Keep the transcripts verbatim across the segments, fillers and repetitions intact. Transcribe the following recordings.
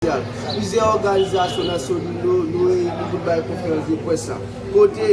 Sosyal. Plizyè òganizasyon nan Solino, nou reyini pou n bay konferans de près la. Kote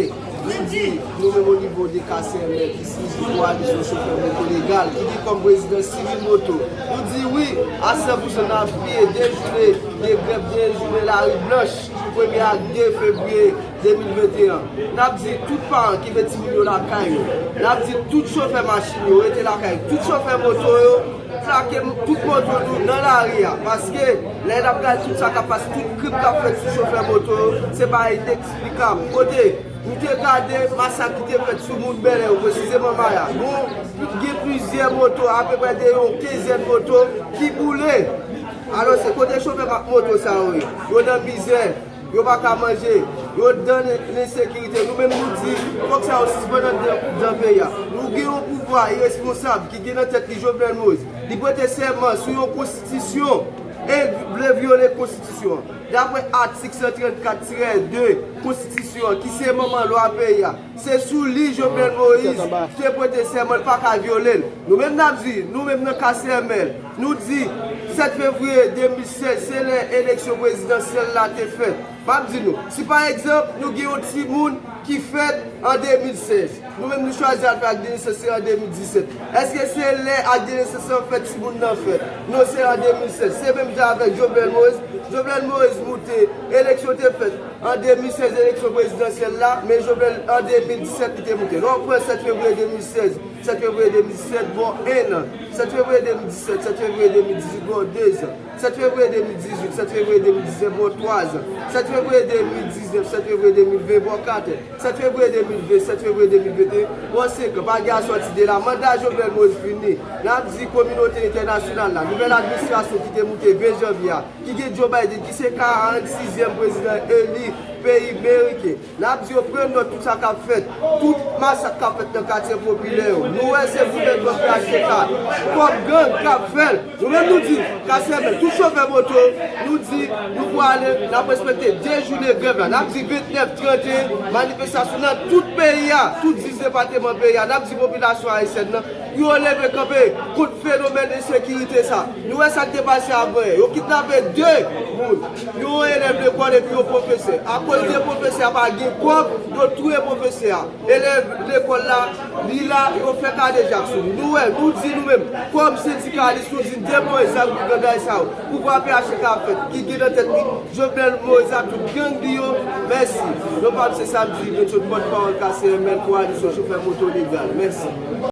nou di, nou menm onivo de K C M L, ki siyifi Koalisyon Chofè Moto Legal, ki gen kòm prezidan Sivil Moto, nou di wi, a san pou san n ap apiye de jounen de grèv, de jounen lari blanch, premye ak de fevriye de mil venteyen. N ap di tout paran ki met timoun yo lakay yo. N ap di tout chofè machin yo rete lakay. Tout chofè moto yo, plake m-, tout moto nou nan lari a. Paske lè n ap gade tout sa k ap pase, tout krim k ap fèt sou chofè moto yo, se bagay ineksplikab. Kote nou te gade masak ki te fèt sou moun Bèlè yo, presizeman Maya. Bon, gen plizyè moto, apeprè de yon kenzèn moto ki boule. Alò, se kote chofè ma-, moto sa yo ye? Yo nan mizè, yo pa ka manje, yo dan le-, lensekirite. Nou menm nou di, fòk sa yo sispann anndan, anndan peyi a. Nou gen yon pouvwa iresponsab ki gen nan tèt li Jovenel Moïse. Li prete sèman sou yon konstitisyon e vle vyole konstitisyon an. Daprè atik san trannkat tirè de konstitisyon an, ki se manman lwa peyi a, se sou li Jovenel Moïse te prete sèman, li pa ka vyole l. Nou menm n ap di, nou menm nan K C M L, nou di sèt fevriye de mil sèz, se lè eleksyon prezidansyèl la te fèt. M ap di nou, si pa egzanp, nou gen yon timoun ki fèt an de mil sèz, nou menm nou chwazi al fè ak de nesans an de mil disèt. Èske se lè ak de nesans lan fèt timoun nan fèt? Non, se an de mil sèz. Se menm jan avèk Jovenel Moïse. Jovenel Moïse moute, eleksyon te fèt an de mil sèz, eleksyon prezidansyèl la, men Jovenel an de mil disèt li te moute. Lè w pran sèt fevriye de mil sèz, sèt fevriye de mil disèt, bon, en an. Sèt fevriye de mil disèt, sèt fevriye de mil dizuit, bon, de zan. Sèt fevriye de mil dizuit, sèt fevriye de mil diznèf, bon, twa zan. Sèt fevriye de mil diznèf, sèt fevriye de mil ven, bon, kat an. Sèt fevriye de mil ven, sèt fevriye de mil venteyen, bon, senk an. Pa gen asòti de la. Manda Jovenel Moïse fini. N ap di kominote entènasyonal la, nouvèl administrasyon ki te moute ven janvye a, ki gen Joe Biden, ki se karann sizyèm prezidan eli peyi meriken. N ap di yo pran nòt tout sa k ap fèt, tout masak k ap fèt nan katye popilè yo. Nou wè se gouvènman P H T K kòm gang k ap fè l. Nou menm nou di, K C M L, tout chofè moto, nou di, nou pwale, n ap respekte de jounen grèv la. N ap di vennèf, tranteyen, manifestasyon nan tout peyi a, tout dis depatman peyi a. N ap di popilasyon ayisyèn nan, pou yo leve kanpe kont fenomèn ensekirite sa. Nou wè sa k te pase avan yè. Yo kidnape de moun. Yon elèv lekòl epi yon pwofesè. Akoz de pwofesè a pa gen kòb, yo touye pwofesè a. Elèv lekòl la, li la, yo fè kadejak sou li. Nou wè, nou di nou menm, kòm sendikalis, nou di depoze zam pou gangay sa yo. Pouvwa P H T K ap fèt, ki gen nan tèt li Jovenel Moïse ak tout gang li yo. Mèsi. Non pa m se Samedi Benson, pòtpawòl K C M L, Koalisyon Chofè Moto Legal. Mèsi.